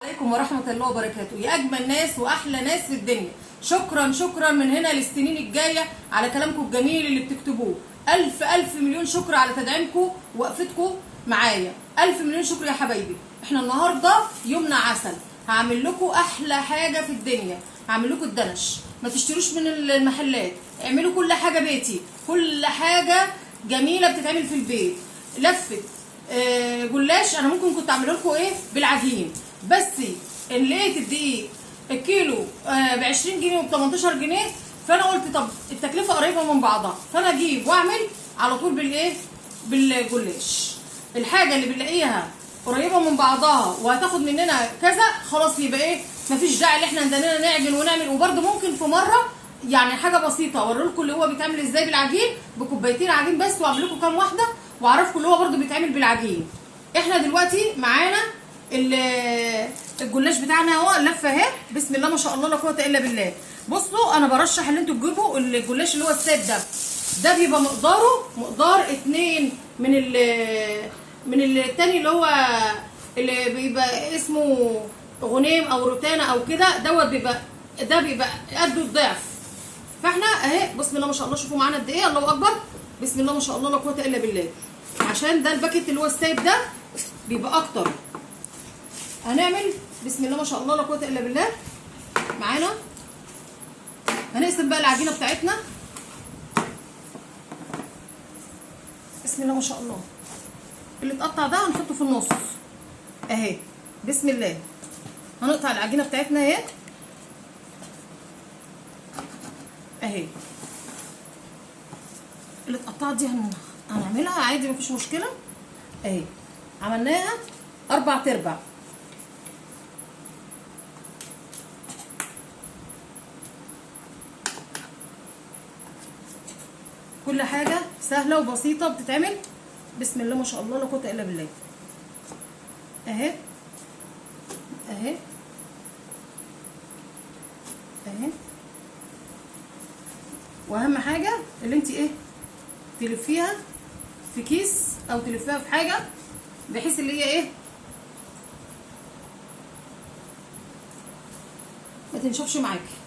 عليكم ورحمة الله وبركاته. يا أجمل ناس وأحلى ناس في الدنيا، شكرا شكرا من هنا للسنين الجاية على كلامكم الجميل اللي بتكتبوه. ألف ألف مليون شكر على تدعيمكم ووقفتكم معايا. ألف مليون شكر يا حبايبي. احنا النهاردة يومنا عسل، هعمل لكم أحلى حاجة في الدنيا، هعمل لكم الدنش. ما تشتروش من المحلات، اعملوا كل حاجة بيتي، كل حاجة جميلة بتتعمل في البيت. لفة جلاش انا ممكن كنت اعمله لكم ايه بالعجين، بس ان لقيت الدقيق الكيلو ب 20 جنيه وب 18 جنيه، فانا قلت طب التكلفة قريبه من بعضها، فانا اجيب واعمل على طول بالايه بالجلاش. الحاجة اللي بنلاقيها قريبه من بعضها وهتاخد مننا كذا خلاص، يبقى ايه مفيش داعي ان احنا عندنا نعجن ونعمل. وبرده ممكن في مرة يعني حاجة بسيطة اوري لكم اللي هو بيتعمل ازاي بالعجين، بكوبايتين عجين بس، واعمل لكم كام واحدة واعرفكم اللي هو برده بيتعمل بالعجين. احنا دلوقتي معانا الجلاش بتاعنا اهو، اللفة اهي، بسم الله ما شاء الله لا قوة الا بالله. بصوا انا برشح ان انتوا تجيبوا الجلاش اللي هو الساد ده، ده بيبقى مقداره مقدار 2 من التاني اللي هو اللي بيبقى اسمه غنيم او روتانا او كده، دوت بيبقى ده بيبقى قده الضعف. فاحنا اهي بسم الله ما شاء الله، شوفوا معانا قد ايه، الله اكبر، بسم الله ما شاء الله لا قوة الا بالله. عشان ده الباكت اللي هو السايب ده بيبقى اكتر. هنعمل بسم الله ما شاء الله لا قوة الا بالله. معانا هنقسم بقى العجينة بتاعتنا، بسم الله ما شاء الله. اللي اتقطع ده هنحطه في النص اهي، بسم الله. هنقطع العجينة بتاعتنا اهي اهي، اللي اتقطعت دي هنعملها عادي مفيش مشكلة اهي. عملناها 4/4. كل حاجة سهلة وبسيطة بتتعمل، بسم الله ما شاء الله لا قوة الا بالله. اهي اهي اهي. واهم حاجة اللي انت ايه تلفيها في كيس او تلفيها في حاجة بحيث اللي هي ايه ما تنشفش معاكي.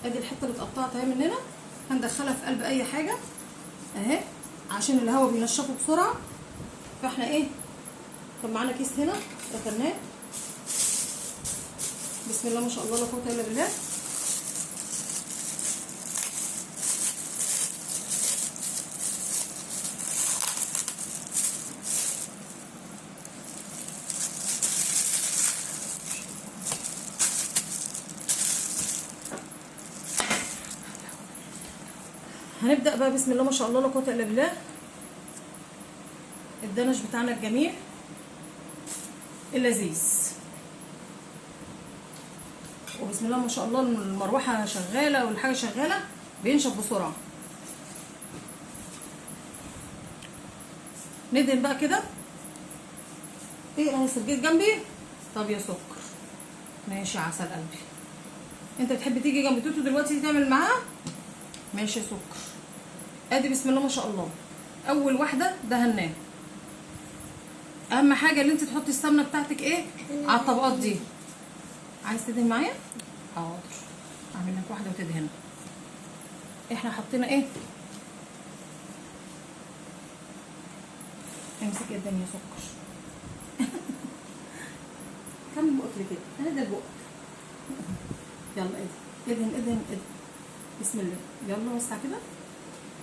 ادي الحتة اللي اتقطعت اهي مننا، هندخلها في قلب اي حاجة اهي عشان الهواء بينشفه بسرعة. فاحنا ايه كان معانا كيس هنا دخلناه، بسم الله ما شاء الله لا قوة الا بالله. هنبدأ بقى بسم الله ما شاء الله لا قوة الا بالله. الدنش بتاعنا الجميل اللذيذ، وبسم الله ما شاء الله المروحة شغالة والحاجة شغالة، بينشف بسرعة. ندهن بقى كده. ايه انا سجيت جنبي؟ طب يا سكر ماشي، عسل قلبي. انت بتحب تيجي جنب توتو دلوقتي تعمل معاها؟ ماشي يا سكر. ادي بسم الله ما شاء الله اول واحدة دهناها. اهم حاجة اللي انت تحطي السمنة بتاعتك ايه على الطبقات دي. عايز تدهن معايا؟ حاضر، اعمل لك واحدة وتدهنها. احنا حطينا ايه؟ امسك الدنيا يا سكر. كمل بقك كده، اهدى بقك. يلا ادهن ادهن ادهن ادهن، بسم الله. يلا وسع كده،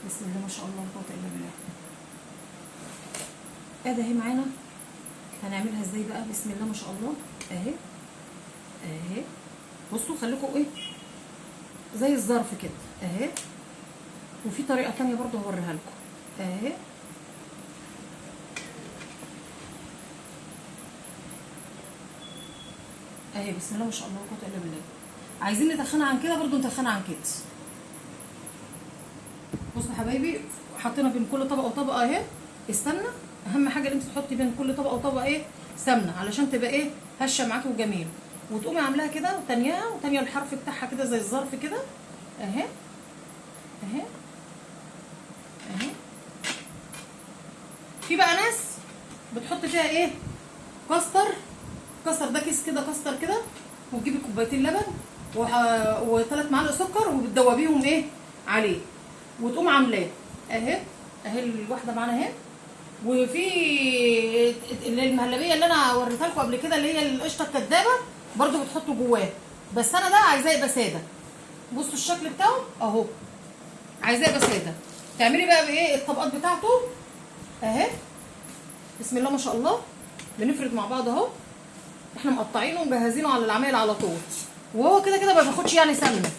بسم الله ما شاء الله لا قوة الا بالله. ادي اهي معانا، هنعملها ازاي بقى؟ بسم الله ما شاء الله اهي اهي. بصوا خليكم ايه زي الظرف كده اهي. وفي طريقه تانية برضو هوريها لكم اهي. اهي بسم الله ما شاء الله لا قوة الا بالله. عايزين نتخنها عن كده برضو نتخنها عن كده. بصوا يا حبايبي حطينا بين كل طبقه وطبقه اهي. استنى، اهم حاجة ان انت تحطي بين كل طبقه وطبقه ايه سمنه علشان تبقى ايه هشه معاكي وجميلة. وتقومي عاملاها كده وتانيها وتانيه الحرف بتاعها كده زي الظرف كده اهي اهي اهي. في بقى ناس بتحط فيها ايه كاستر الكاستر ده كيس كده كاستر كده، وتجيبي كوبايتين لبن وثلاث معالق سكر وبتدوبيهم ايه عليه، وتقوم عاملاه اهي اهي الواحدة معانا اهي. وفي المهلبيه اللي انا وريتها لكم قبل كده اللي هي القشطه الكدابه برده بتحطوا جواه، بس انا ده عايزاه يبقى ساده. بصوا الشكل بتاعه اهو، عايزاه يبقى ساده. تعملي بقى بايه الطبقات بتاعته اهي، بسم الله ما شاء الله. بنفرد مع بعض اهو، احنا مقطعينه ومجهزينه على العمايل على طول، وهو كده كده ما بياخدش يعني سمنه.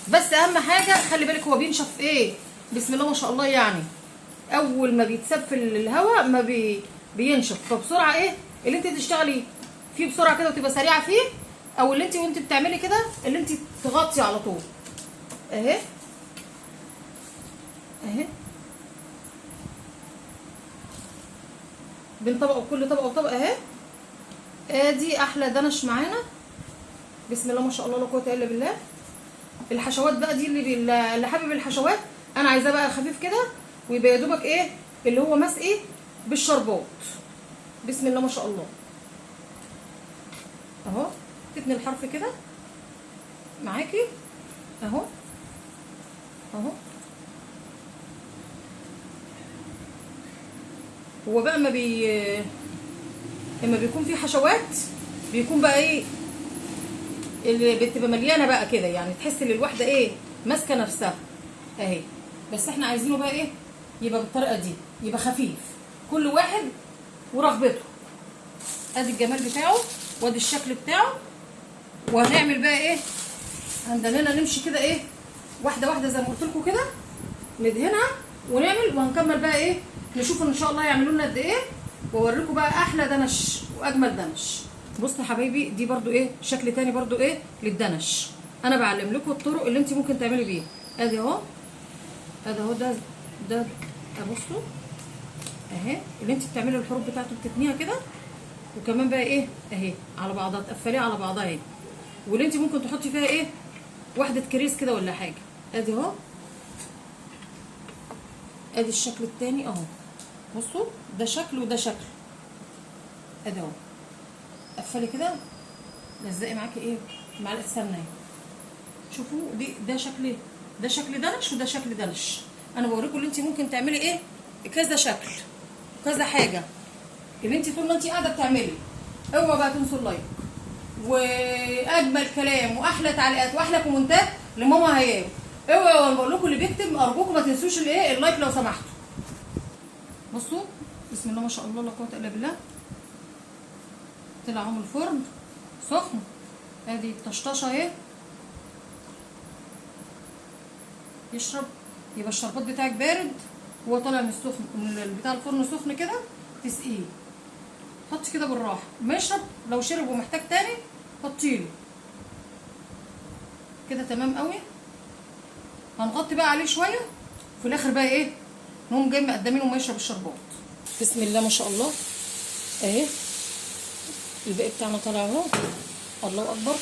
بس اهم حاجة خلي بالك هو بينشف ايه، بسم الله ما شاء الله، يعني اول ما بيتساب في الهواء ما بينشف، فبسرعه ايه اللي انت تشتغلي فيه بسرعة كده وتبقى سريعة فيه، او اللي انت وانت بتعملي كده اللي انت تغطي على طول اهي اهي. بين طبقه وكل طبقه وطبقه اهي. ادي احلى دنش معانا، بسم الله ما شاء الله لا قوة الا بالله. الحشوات بقى دي اللي حابب الحشوات، انا عايزاه بقى خفيف كده ويبقى يا دوبك ايه اللي هو مسقي بالشربات. بسم الله ما شاء الله اهو، تتني الحرف كده معاكي اهو اهو. هو بقى ما لما بيكون في حشوات بيكون بقى ايه اللي بتبقى مليانة بقى كده، يعني تحس ان الواحدة ايه ماسكه نفسها اهي. بس احنا عايزينه بقى ايه يبقى بالطريقة دي، يبقى خفيف، كل واحد ورغبته. ادي الجمال بتاعه وادي الشكل بتاعه. وهنعمل بقى ايه، هندلنا نمشي كده ايه واحدة واحدة زي ما قلت لكم كده، ندهنها ونعمل، وهنكمل بقى ايه نشوف ان شاء الله يعملوا لنا قد ايه، واوريكم بقى احلى دنش واجمل دنش. بصوا يا حبايبي، دي برضو ايه شكل تاني برضو ايه للدنش. انا بعلم لكم الطرق اللي انت ممكن تعملي بيها. ادي اهو، ادي اهو، ده بصوا اهي اللي انت بتعملي الحروف بتاعته بتتنيها كده، وكمان بقى ايه اهي على بعضها، تقفليها على بعضها اهي. واللي انت ممكن تحطي فيها ايه واحدة كريس كده ولا حاجة. ادي اهو، ادي الشكل التاني اهو. بصوا ده شكل وده شكل. ادي اهو، قفلي كده، لزقي معاكي ايه معلقه سمنه اهي. شوفوا دي ده شكل، ده شكل دنش وده شكل دنش. انا بوريكم اللي انت ممكن تعملي ايه كذا شكل كذا حاجة، اللي انت طول ما انت قاعدة بتعملي. اوعوا بقى تنسوا ال like، واجمل كلام واحلى تعليقات واحلى كومنتات لماما هيام. اوعوا، وانا بقول لكم اللي بيكتب ارجوكم ما تنسوش الايه ال like لو سمحتوا. بصوا بسم الله ما شاء الله لا قوة الا بالله، طلع من الفرن سخن. ادي الطشطشه اهي، يشرب، يبقى الشربات بتاعك بارد وهو طالع من السخن من بتاع الفرن سخن كده، تسقيه. حطي كده بالراحة، ما يشرب، لو شرب ومحتاج تاني حطيله كده. تمام قوي. هنغطي بقى عليه شوية، في الاخر بقى ايه نقوم جاي مقدمينه وما يشرب الشربات. بسم الله ما شاء الله اهي الباقي بتاعنا طالع اهو. الله اكبر،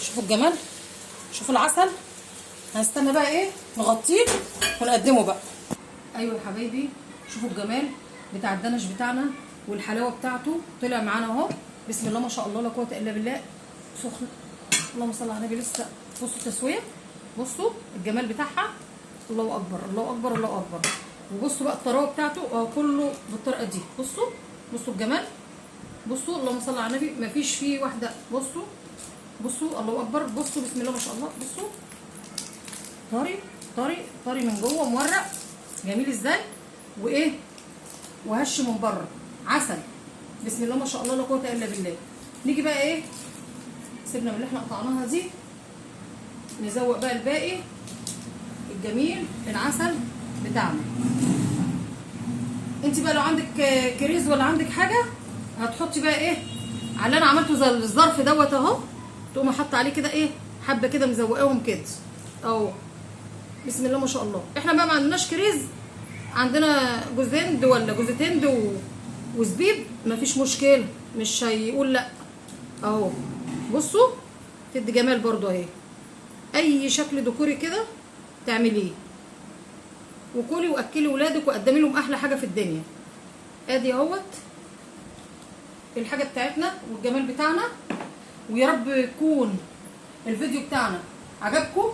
شوفوا الجمال، شوفوا العسل. هنستنى بقى ايه نغطيه ونقدمه بقى. ايوه يا حبايبي، شوفوا الجمال بتاع الدنش بتاعنا والحلاوه بتاعته طلع معانا اهو. بسم الله ما شاء الله لا قوة الا بالله، سخن، اللهم صل على النبي. لسه بصوا التسوية، بصوا الجمال بتاعها، الله اكبر الله اكبر الله اكبر. وبصوا بقى الطراوه بتاعته اهو كله بالطريقة دي. بصوا بصوا الجمال، بصوا اللهم صل على النبي، مفيش فيه واحدة. بصوا بصوا الله اكبر، بصوا بسم الله ما شاء الله. بصوا طري طري طري من جوه، مورق جميل ازاي، وايه وهش من بره، عسل. بسم الله ما شاء الله لا قوة الا بالله. نيجي بقى ايه، سيبنا من اللي احنا قطعناها دي، نزوق بقى الباقي الجميل العسل بتاعنا. انت بقى لو عندك كريز ولا عندك حاجة هتحطي بقى ايه على اللي انا عملته زي الظرف دوت اهو، تقوم حاطه عليه كده ايه حبه كده مزوقاهم كده اهو. بسم الله ما شاء الله. احنا بقى ما عندناش كريز، عندنا جوزند ولا جوزتند وزبيب، مفيش مشكلة، مش هيقول لا اهو. بصوا تدي جمال برضو اهي. اي شكل ديكوري كده تعمليه، وكلي واكلي ولادك وقدمي لهم احلى حاجة في الدنيا. ادي اهوت. الحاجة بتاعتنا والجمال بتاعنا. ويا رب يكون الفيديو بتاعنا عجبكم،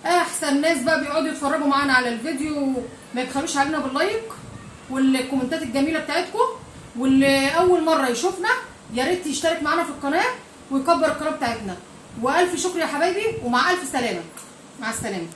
واحسن ناس بقى بيقعدوا يتفرجوا معانا على الفيديو ما يبخلوش علينا بال like والكومنتات الجميلة بتاعتكم. واللي اول مرة يشوفنا يا ريت يشترك معانا في القناة ويكبر القناة بتاعتنا. والف شكر يا حبايبي، ومع الف سلامه. مع السلامة.